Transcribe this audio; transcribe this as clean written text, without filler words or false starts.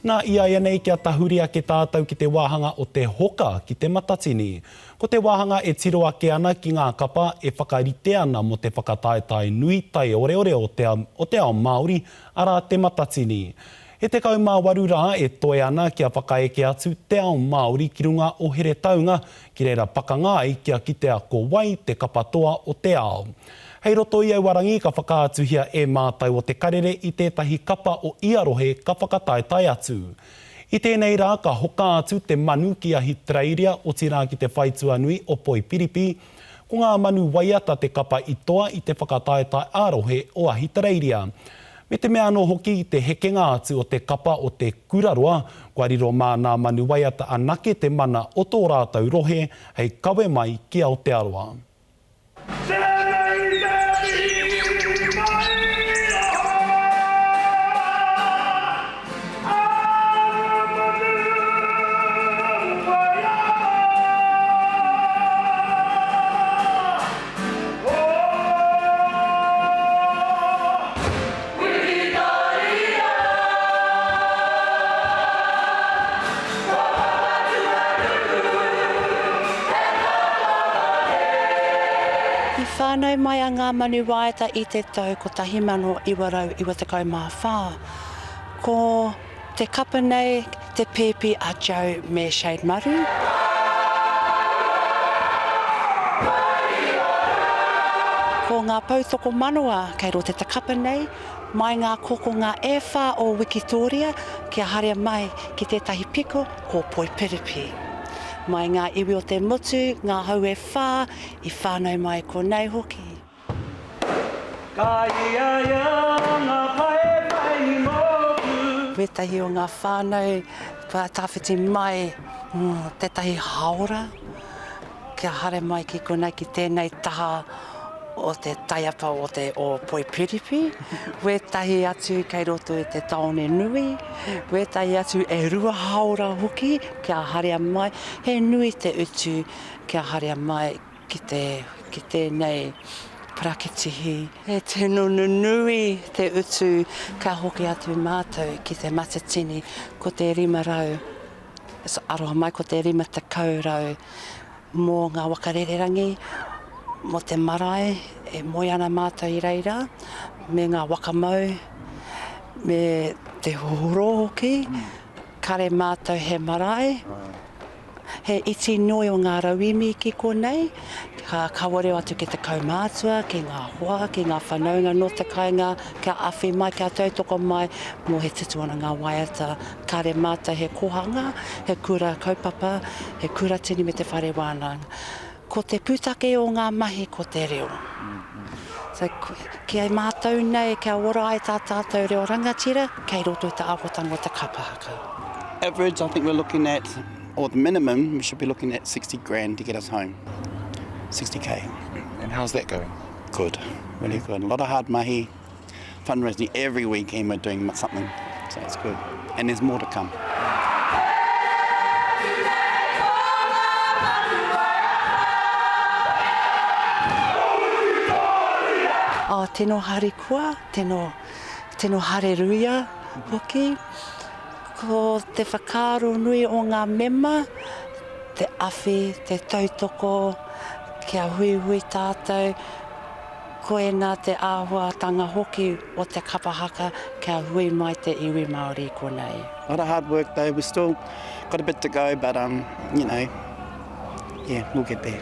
Nā, iaianei kia tahuri ake tātou ki te wāhanga o te hoka ki te matatini. Ko te wāhanga e tiro ake ana ki ngā kapa e whakarite ana mō te whakataetae nui taioreore o te o te ao Māori, arā te Matatini. He 18 rā e toe ana kia whakaeke atu te ao Māori ki runga o Heretaunga, ki reira pakanga ai kia kitea ko wai te kapa toa o te ao. Hei roto i aua rangi ka whakaatuhia e mātou o Te Karere i tētahi kapa o ia rohe ka whakataetae atu. I tēnei rā ka hoka atu te manu ki Ahitereiria otirā ki te whaitua nui o Poipiripi. Ko ngā manu waiata te kapa i toa i te whakataetae ā-rohe o Ahitereiria. Me te mea anō hoki i te hekenga atu o te kapa o Te Kura Roa, kua riro mā nā manu waiata anake te mana o tō rātou rohe hei kawe mai ki Aotearoa. Tēnei te mihi mai aha, a ngā manu waiata. Oh! Wikitoria! Ko Papatūānuku he kaupapa he. I whānau mai a Ngā Manu Waiata i te tau 1994. Ko te kapa nei te pēpi a Joe me Shane Maru. Ko ngā poutokomanawa kei roto i te kapa nei, mai ngā kokonga e whā o Wikitōria kia haria mai ki tētahi piko ko Poipiripi. Mai ngā iwi o te motu, ngā hau e whā i whānau mai konei hoki. Ka i a ia nga paepae moku. Wētahi o ngā whānau kua tawhiti mai tētahi hāora kia haere mai ki konei ki tēnei taha o te taiapa o te o Poipiripi, wētahi atu kei roto i te tāone nui, wētahi atu e rua hāora hoki kia haria mai, he nui te utu kia haria mai ki te, ki tēnei parakitihi. He tino nunui te utu ka hoki atu mātou ki te Matatini, ko te 500, aroha mai ko te 50 mō ngā waka rererangi, mō te marae e moe ana mātou i reira, me ngā waka mau, me te hohoro hoki, kare mātou he marae. He iti noi o ngā rauemi ki konei, ka kawareo atu ki te kaumātua, ki ngā hoa, ki ngā whanaunga nō te kainga, kia awhi mai, kia tautoko mai mō he tutu ana ngā waiata. Kāre mātou he kohanga, he kura kaupapa, he kuratini me te whare wānanga. Ko te pūtake o ngā mahi ko te reo. So, ki a mātou nei, kia ora ai tā tātou reo rangatira, kei roto i te āhuatanga o te kapa haka. Average, I think we're looking at, or the minimum, we should be looking at 60 grand to get us home. 60k. And how's that going? Good, really good. A lot of hard mahi, fundraising every weekend we're doing something, so it's good. And there's more to come. Oh, tino harikoa, tino, tino hareruia hoki. Ko te whakaaro nui o ngā mema, te awhi, te tautoko, kia huihui tātou, Koinā te āhuatanga hoki o te kapa haka kia hui mai te iwi Māori i konei. Lot of hard work though, we've still got a bit to go but um, you know, yeah, we'll get there.